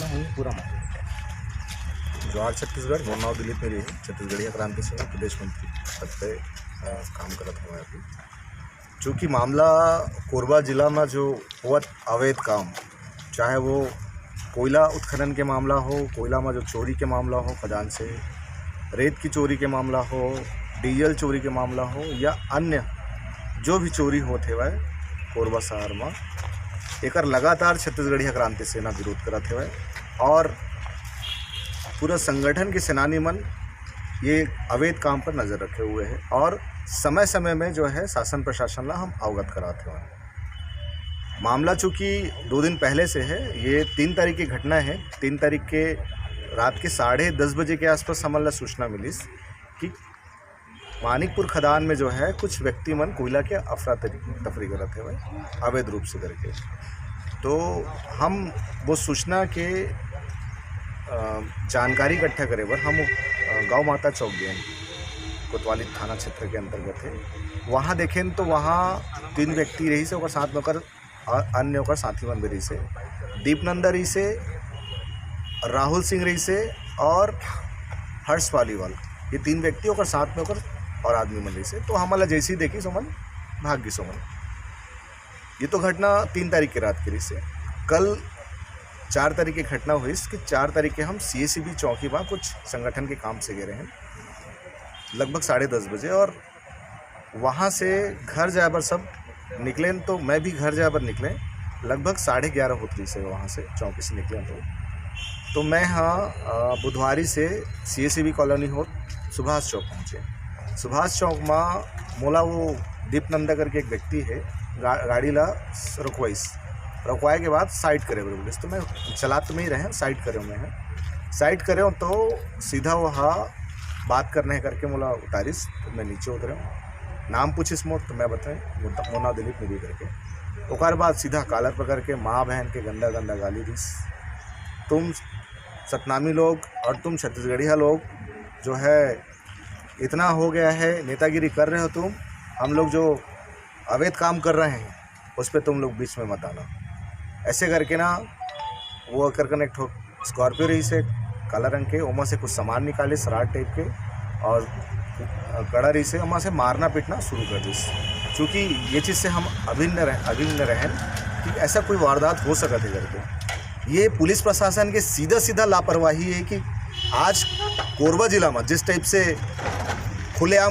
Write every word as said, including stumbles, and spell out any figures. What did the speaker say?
पूरा मामला। जोहार छत्तीसगढ़, मोर नाव दिलीप मेरी हे, छत्तीसगढ़िया क्रांति सेना प्रदेश मंत्री पद पे, अ, काम करत हवं अभी। चूँकि मामला कोरबा जिला में जो होवत अवैध काम, चाहे वो कोयला उत्खनन के मामला हो, कोयला में जो चोरी के मामला हो खदान से, रेत की चोरी के मामला हो, डीजल चोरी के मामला हो या अन्य जो भी चोरी होत हेवय कोरबा शहर में, एकर लगातार छत्तीसगढ़िया क्रांति सेना विरोध करत हेवय और पूरा संगठन के सेनानी मन ये अवैध काम पर नज़र रखे हुए हैं और समय-समय में जो है शासन प्रशासन ला हम अवगत करात हेवय। मामला चूँकि दो दिन पहले से है, ये तीन तारीख की घटना है। तीन तारीख के रात के साढ़े दस बजे के आसपास हमन ला सूचना मिलिस कि मानिकपुर खदान में जो है कुछ व्यक्ति मन कोयला के अफरा तरी-, तफरी करत हेवय अवैध रूप से करके। तो हम वो सूचना के, अ, जानकारी इकट्ठा करे बर हम, अ, गौ माता चौक गेन, कोतवाली थाना क्षेत्र के अंतर्गत है। वहाँ देखें तो वहाँ तीन व्यक्ति रहिस हे, ओकर साथ में ओकर अ-, अन्य ओकर साथी मन भी रहिस हे। दीपनंदा रहिस हे, राहुल सिंह रहिस हे और हर्ष पालीवाल, ये तीन व्यक्ति ओकर साथ में ओकर और आदमी मन रहिस हे। तो हमन ला जैसे ही देखिस ओमन भाग गिस ओमन। ये तो घटना तीन तारीख के रात के रहिस हे। कल चार तारीख के घटना होइस कि चार तारीख के हम सीएसीबी चौकी मा कुछ संगठन के काम से गे रहेन, लगभग साढ़े दस बजे, और वहाँ से घर जाए बर सब निकलेन, तो मैं भी घर जाए बर निकलें। लगभग साढ़े ग्यारह होत रहिस हे वहाँ से, चौकी से निकलेन तो। तो मैं हाँ, अ, बुधवारी से सीएसीबी कॉलोनी होत सुभाष चौक पहुँचे। सुभाष चौक मा मोला वो दीपनंदा करके एक व्यक्ति है, गा-, गाड़ी ला रुकवाइस। रुकवाए के बाद साइड करे बर बोलिस, तो मैं चलात में ही रहें, साइड करे में है। साइड करे तो सीधा वहाँ बात करना है करके मोला उतारिस, तो मैं नीचे उतरे। नाम पूछिस मोर, तो मैं बताएं, मोर, मोर नाम दिलीप मेरी करके। ओकर बाद सीधा कालर पकड़ के माँ बहन के गंदा गंदा गाली दिस। तुम सतनामी लोग और तुम छत्तीसगढ़िया लोग जो है इतना हो गया है, नेतागिरी कर रहे हो तुम, हम लोग जो अवैध काम कर रहे हैं उस पर तुम लोग बीच में मत आना। ऐसे करके ना वो कर करने एक ठो स्कॉर्पियो रहिस हे काला रंग के, ओमा से कुछ सामान निकालिस राड टाइप के और कड़ा रहिस हे, ओमा से मारना पीटना शुरू कर दिस। चूँकि ये चीज़ से हम अभिन्न रह, अभिन्न रहेन कि ऐसा कोई वारदात हो सकत है करके। ये पुलिस प्रशासन के सीधा सीधा लापरवाही है कि आज कोरबा जिला में जिस टाइप से खुलेआम